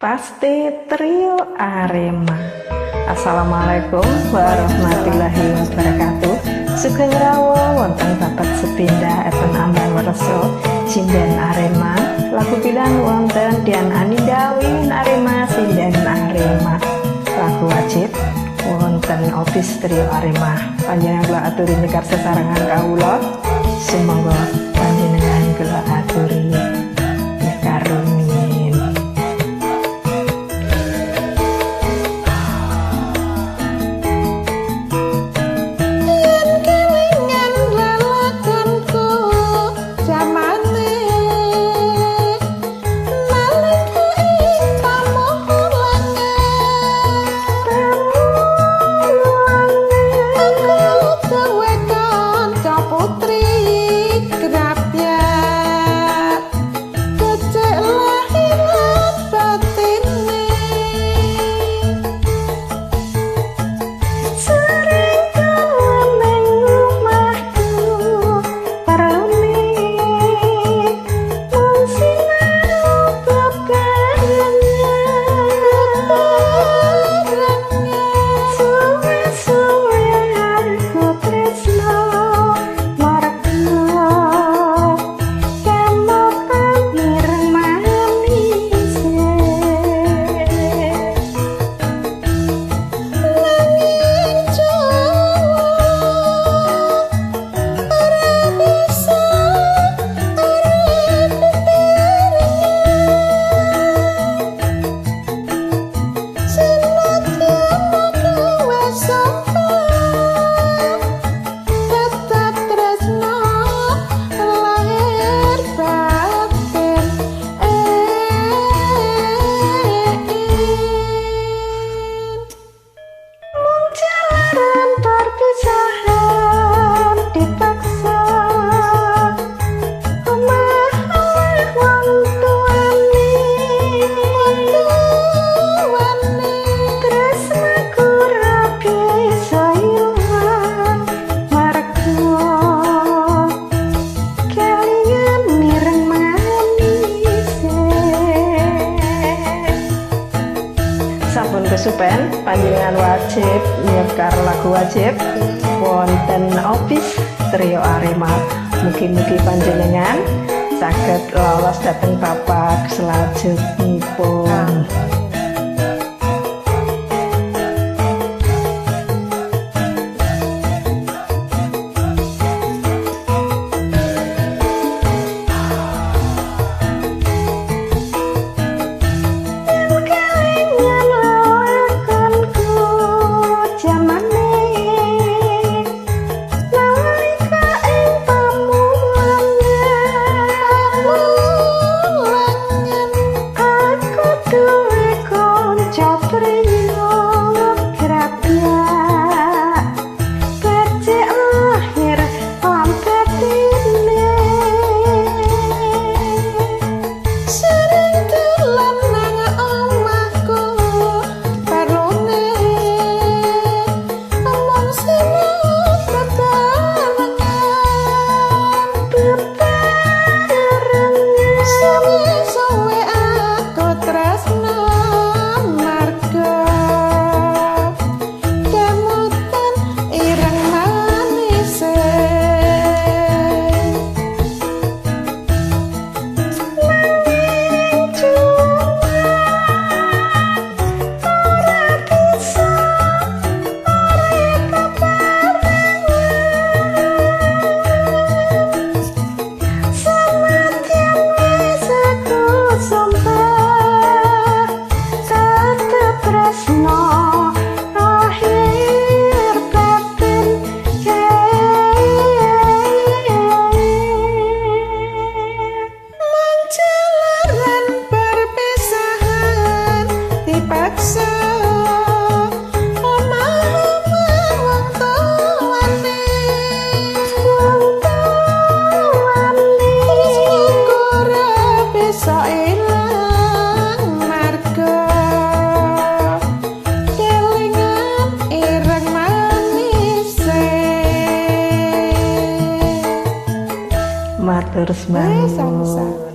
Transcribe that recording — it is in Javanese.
Pasti Trio Arema. Assalamualaikum warahmatullahi wabarakatuh. Sugeng rawuh wonten babat sepindah eten Amban Werso sinden Arema. Lagu bilang wonten Dian Aninda Wiwin Arema sinden Arema. Lagu wajib wonten Opis Trio Arema. Panjenengan kula aturi nyekar sesarengan kawula. Sumangga panjenengan kula aturi nyekar rumiyin. Sampun kesupen panjenengan wajib nyekar lagu wajib wonten Opis Trio Arema. Mugi-mugi panjenengan saged lolos dhateng babak selajengipun. Matur sembah nuwun.